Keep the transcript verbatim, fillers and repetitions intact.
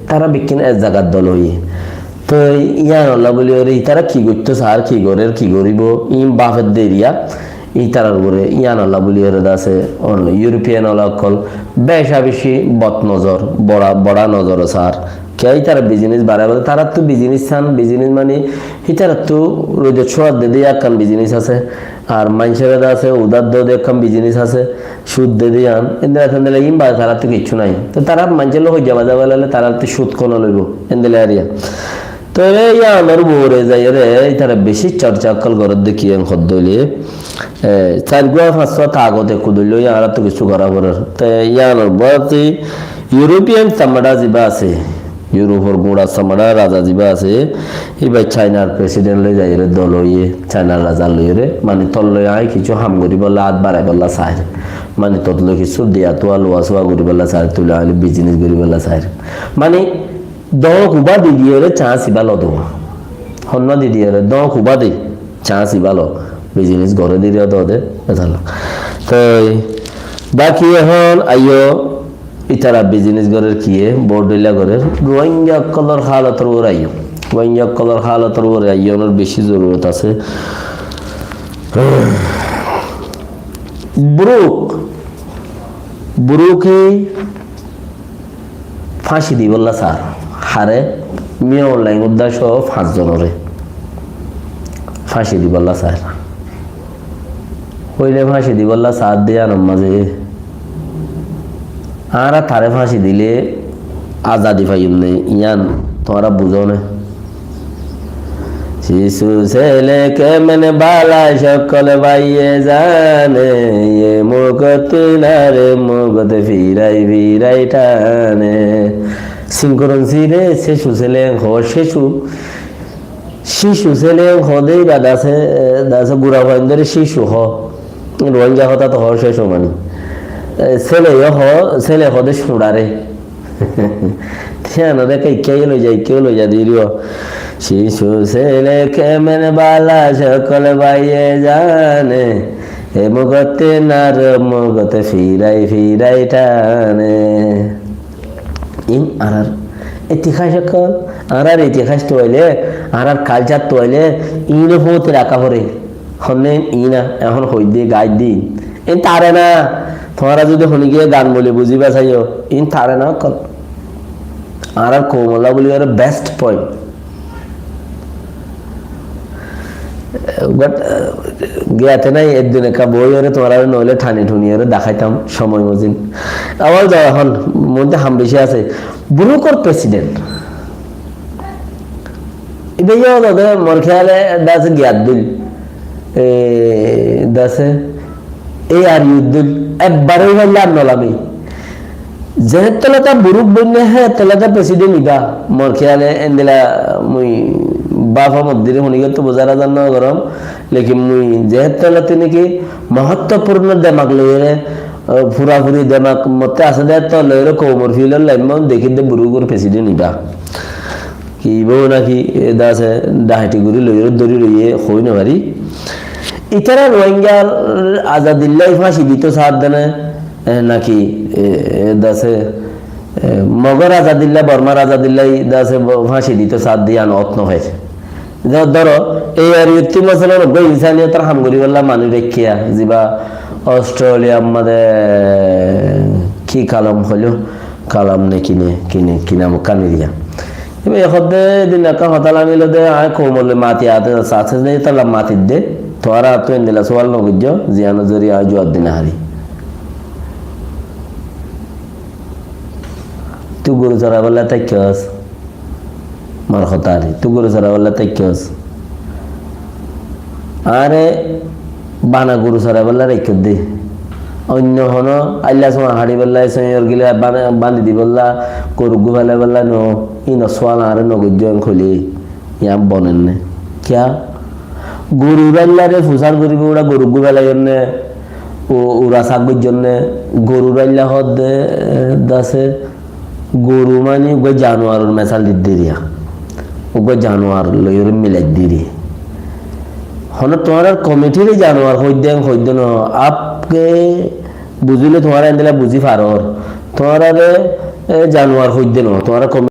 tará bekkún ek zagat dol óiye. Toi yíanolla buli óre ítara ki goittó sar, ki gorér, ki goríbo, iín báfedde eriya, ítarar uore yíanolla buli óre de asé, on European ola ókkol beca beci bot nozor, bora, bora nozor sar. Kiyá ítara business baraibólla, taráttu business san, business mani ítarattú roidot cúar de de ekkán business asé, ar maincóre de asé udár de de ekkán business asé, cud de de yián, endilla endilla iín bade taráttu kiccú nai. Toi tará maincór loi hoijja baza belaile taráttu cud kone loibo, endilla eriya. Toi yíanor uore zaiyóre ítara beci corca ókkol gorér de kiyá hoddé óile, e, sair gua fañs gua tagot ekku dóilla añárattu kissú gorá forer. Te yíanor baade European samada ziba asé, Europe or gura samada raza ziba asé, íba China r president loi zaiyóre dol óiye, China r raza loiyóre, mani tor loi añí kissú ham goríbolla, át baraibólla sair. Mani tor loi kissú diya tuwa luwa suwa goríbolla sair, tui loi añí loi business goríbolla sair. Mani Dóñk ubá di diyóre chance ibá lo dé. Honnúa di diyóre dóñk ubá di chance ibá lo. Business goré diyóre dó de, etalla. Toi baki ehón aiyó, ítara business gorér kiyé, bóut dóilla gorér, Ruáingga ókkolor hálotor uore aiyó. Ruáingga ókkolor hálotor uore aiyó, onor beci zorurot asé. Buruk, Buruke fáñci dibolla saár. Haré? Min Aung Hlaing uddá só fañs zonoré fáñci dibolla saár. Hoilé fáñci dibolla saár de yíanor mazé añára taré fáñci dilé azadi faiyum né, yían tuáñra buzó né? শিশু ছেলে কেমন বালা সকল ভাইয়ে জানে, এ মুখ তিনারে মুখতে ফিরাই ফিরাই টানে। Siñkuron sire, cícu sele hoó cícu. Cícu sele hoó de ibá dase, dase gura fuaindóre cícu hoó. Ruáingga hotá to hoó cícu mani. E, sele yo hoó, sele hoó de cuñçare. Tíyan ore ke ikká loi za, ikká loi za diriyo. শিশু ছেলে কেমন বালা সকল ভাইয়ে জানে, এ মুখতে নার মুখতে ফিরাই ফিরাই টানে। In añárar itihas ókkol, añárar itihas tuwaile, añárar culture tuwaile, ine fúti raká fore. Honne ina, ehón hoidde, gaidde. In tare na, tuáñra zodi honi giyé gan boli buziba saiyo, in tare na ókkol. Añárar koumolla buli ore best point. But, eh, giyate nai, ekdin ekka boi ore tuáñra noile thani thuni ore dakaitam, somoi mozin. Abar zai ehón, monte ham beci asé. Burukor president. Ibe yo dode mor kheyale dase giyat dil. E, dase, e ar yu dil. Ekbare iba lar nolami. Zehettolata buruk boinne hettolata president iba. Mor kheyale endila mui bafa moddire honi gotto buzar azar no gorom. Lekin mui zehettolata niki mohottopurno demak loiyore, e, furafuri demak motte ase de to loiyore koumor filor laimma dekide burukor president iba. Ki ibá naki, e, dase daheti gori loi, dori loiye hoi no fari. Itara Rohingya azadilla fáñci dito saádde ne, e, naki, e, e, dase, e, Mogor azadilla, Bormar azadilla dase bo-, fáñci dito saádde yián ot no hoiye. Dó-, dóro, ei ar yu ttú masalan, uggwá insaniyotor ham goribolla manuj raikkiya, ziba Australia mazé ki kalam hoilo, kalam ne ki ne, ki ne, ki nam ekkán eriya. Iba e hodde din ekka hotá lamilo de, añí koumor loi mati ate sase de, tala mati de, tuáñra atu endilla sual no goijjo, ziyánor zoriya añí juab di no fari. Tui goru soraibolla táikkos, mor hotá ar, tui goru soraibolla táikkos. Añáre bana goru soraibolla raikko de. Oinno hono ailla suma haçibolla, soñor gila bana-, bandi dibolla, goru gufalaibolla no, ino sual añáre no goijjo en hoile, yián bonen ne. Kiya? Goru raillare fusar goribo, ura goru gufalaiyon ne, u-, ura sak goijjon ne, goru railla hodde, e, dase, Goru mani uggwá januaror mesal didde riya. Uggwá januar loiyore milai diri. Hono tuáñrar komitire januar hoidde, hoidde no, apke buzile tuáñra endilla buzi faror. Tuáñrare E januar hoidde no, tuáñra kom